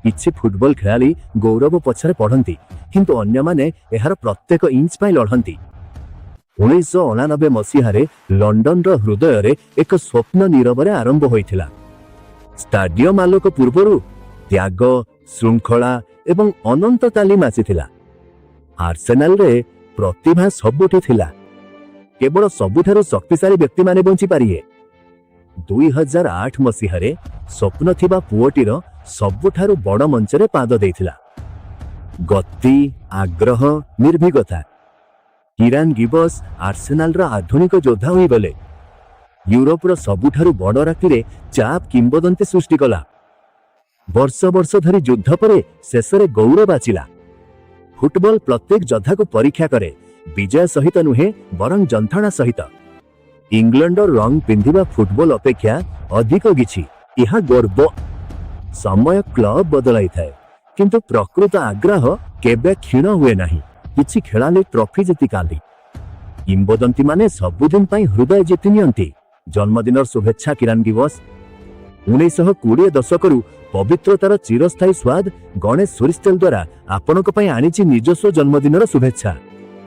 କିଛି ଫୁଟବଲ ଖେଳାଳି ଗୌରବ ପଛରେ ପଢ଼ନ୍ତି, କିନ୍ତୁ ଅନ୍ୟମାନେ ଏହାର ପ୍ରତ୍ୟେକ ଇଞ୍ଚ ପାଇଁ ଲଢ଼ନ୍ତି। 1989 ମସିହାରେ ଲଣ୍ଡନର ହୃଦୟରେ ଏକ ସ୍ୱପ୍ନ ନୀରବରେ ଆରମ୍ଭ ହୋଇଥିଲା। ଷ୍ଟାଡିୟମ ଆଲୋକ ପୂର୍ବରୁ ତ୍ୟାଗ, ଶୃଙ୍ଖଳା ଏବଂ ଅନନ୍ତ ତାଲିମ ଆସିଥିଲା। ଆର୍ସେନାଲରେ ପ୍ରତିଭା ସବୁଠି ଥିଲା। କେବଳ ସବୁଠାରୁ ଶକ୍ତିଶାଳୀ ବ୍ୟକ୍ତିମାନେ ବଞ୍ଚିପାରିବେ। 2008 ମସିହାରେ ସ୍ୱପ୍ନ ଥିବା ପୁଅଟିର ସବୁଠାରୁ ବଡ଼ ମଞ୍ଚରେ ପାଦ ଦେଇଥିଲା। ଗତି, ଆଗ୍ରହ, ନିର୍ଭୀକତା। କିରାନ ଗିବସ୍ ଆର୍ସେନାଲର ଆଧୁନିକ ଯୋଦ୍ଧା ହୋଇଗଲେ। ୟୁରୋପର ସବୁଠାରୁ ବଡ଼ ରାତିରେ ଚାପ୍ କିମ୍ବଦନ୍ତୀ ସୃଷ୍ଟି କଲା। ବର୍ଷ ବର୍ଷ ଧରି ଯୁଦ୍ଧ ପରେ ଶେଷରେ ଗୌରବ ଆସିଲା। ଫୁଟବଲ ପ୍ରତ୍ୟେକ ଯୋଦ୍ଧାକୁ ପରୀକ୍ଷା କରେ, ବିଜୟ ସହିତ ନୁହେଁ, ବରଂ ଯନ୍ତ୍ରଣା ସହିତ। ଇଂଲଣ୍ଡର ରଙ୍ଗ ପିନ୍ଧିବା ଫୁଟବଲ ଅପେକ୍ଷା ଅଧିକ କିଛି। ଏହା ଗର୍ବ। ସମୟ କ୍ଲବ ବଦଳାଇଥାଏ, କିନ୍ତୁ ପ୍ରକୃତ ଆଗ୍ରହ କେବେ କ୍ଷୀଣ ହୁଏ ନାହିଁ। କିଛି ଖେଳାଳି ଟ୍ରଫି ଜିତିଥାନ୍ତି, କିମ୍ବଦନ୍ତୀ ମାନେ ସବୁଦିନ ପାଇଁ ହୃଦୟ ଜିତି ନିଅନ୍ତି। ଜନ୍ମଦିନର ଶୁଭେଚ୍ଛା, କିରାନ ଗିବସ୍। 1920 ଦଶକରୁ ପବିତ୍ରତାର ଚିରସ୍ଥାୟୀ ସ୍ୱାଦ, ଗଣେଶ ସୋରିଷ ତେଲ ଦ୍ୱାରା ଆପଣଙ୍କ ପାଇଁ ଆଣିଛି ନିଜସ୍ୱ ଜନ୍ମଦିନର ଶୁଭେଚ୍ଛା।